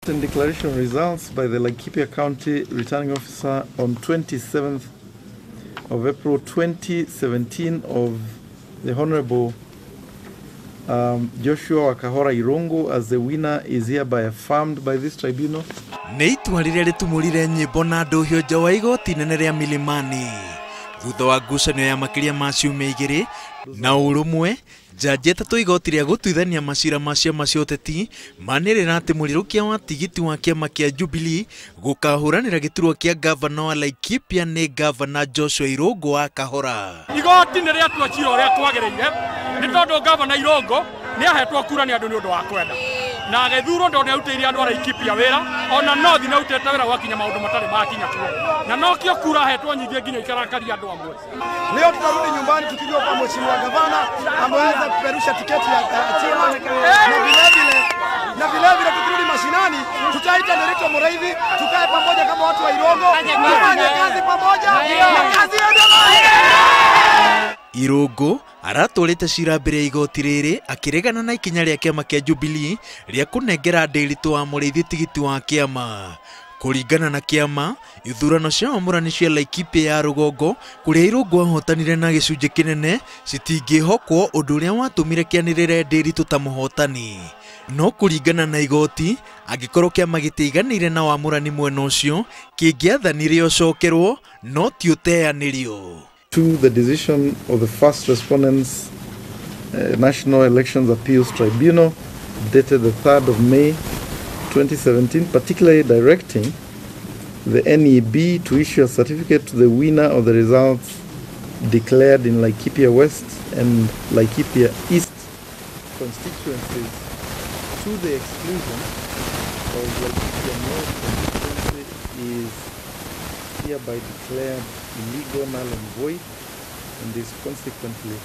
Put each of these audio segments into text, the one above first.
And declaration of results by the Laikipia County Returning Officer on 27th of April 2017 of the Honorable Joshua Wakahora Irungu as the winner is hereby affirmed by this tribunal. Nĩ itua rĩrĩa rĩtumũrire nyĩmbo na ndũhio nja wa igoti inene rĩa Milimani thutha wa ngucanio ya makĩria ma ciumia igĩrĩ na ũrũmwe. Jaji atatũ igoti rĩa gũtuithania macira ma ciama cia ũteti manĩrĩra atĩ mũrirũkia wa tigiti wa kĩama kĩa Jubilee gũkahũranĩra gĩturwa kĩa gavana wa Laikipia nĩ gavana Joshua Irũngũ wa Kahora. Igoti nĩ rĩatua cira ũrĩa kwagĩrĩire nĩ tondũ gavana Irũngũ nĩ ahetwo kura nĩ andũ nĩ ũndũ wa kwenda na agĩthurwo tondũ nĩ arutĩire andũ a Laikipia wĩra, ona North nĩ arutĩte wĩra gwakinya maũndũ matarĩ makinya kuo, na nokĩo kura ahetwo nyingĩ nginya ikarakaria andũ amwe. Leo tutarudi nyumbani tukijua kwa mheshimiwa gavana ameweza kupeperusha tiketi ya chama, na vilevile tukirudi mashinani tutaita Nderitu Muriithi, tukae pamoja kama watu wa Irũngũ, tufanye kazi pamoja na kazi iendelee. Irũngũ aratwarĩte cira mbere ya igoti rĩrĩ akĩregana na ikinya rĩa kĩama kĩa Jubilee rĩa kũnengera Nderitu wa Mũrĩithi tigiti wa kĩama. Kũringana na kĩama, ithurano cia wamũrani cia Laikipia ya rũgongo kũrĩa Irũngũ ahotanire na gĩcunjĩ kĩnene citingĩhokwo, ũndũ ũrĩa watũmire kĩanĩrĩre Nderitu ta mũhotani. No kũringana na igoti, angĩkorwo kĩama gĩtiiganĩire na wamũrani mwena ũcio, kĩngĩathanire ũcokerwo no ti ũteanĩrio. To the decision of the first respondents, National Elections Appeals Tribunal, dated the 3rd of May 2017, particularly directing the NEB to issue a certificate to the winner of the results declared in Laikipia West and Laikipia East constituencies to the exclusion of Laikipia North constituency is hereby declared illegal, null and void, and is consequently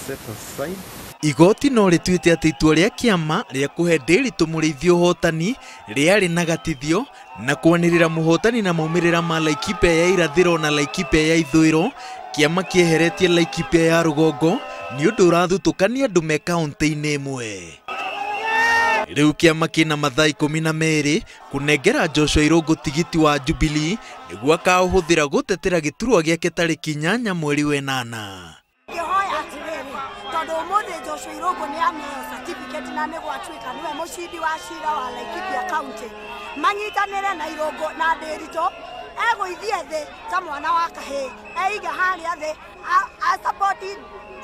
set aside. Igoti no rĩtuĩte atĩ itua rĩa kĩama rĩa kũhe Nderitu Mũrĩithi ũhotani rĩarĩ na gatithio na kwanĩrĩra mũhotani na maumĩrĩra ma Laikipia ya irathĩro na Laikipia ya ithũĩro. Kĩama kĩeheretie Laikipia ya rũgongo nĩ ũndũ ũrathutũkania andũ me kaũntĩ-inĩ ĩmwe. Rĩu kĩama kĩna mathaa 12 kũnengera Joshua Irũngũ tigiti wa Jubilee nĩguo akaũhũthĩra gũtetera gĩturwa gĩake tarĩki 8 mweri wa 8. Ngĩhoya atĩrĩrĩ, tondũ ũmũthĩ Joshua Irũngũ nĩ aneo certificate na nĩ gwatuĩka nĩwe mũcindi wa cira wa Laikipia County, manyitanĩre na Irũngũ na Nderitu, egũithie thĩ ta mwana wa kahĩĩ, eige harĩa thĩ a support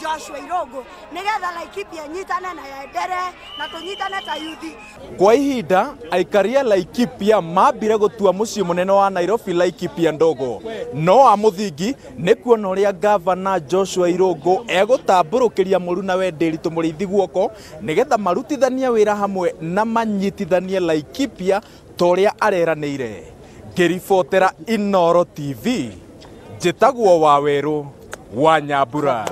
Joshua Irũngũ nĩgetha Laikipia nyitane na yenderee na tũnyitane ta yuthi. Kwa ihinda aikari a Laikipia mambire gũtua mũciĩ mũnene wa Nairobi Laikipia ndogo, no wa mũthingi nĩ kuona ũrĩa gavana Joshua Irũngũ egũtambũrũkĩria mũrunawe Nderitu Mũrĩithi guoko nĩgetha marutithanie wĩra hamwe na manyitithanie Laikipia ta ũrĩa areranĩire. Ngĩribotera Inooro TV, njĩtagwo Wawerũ wa Nyambura.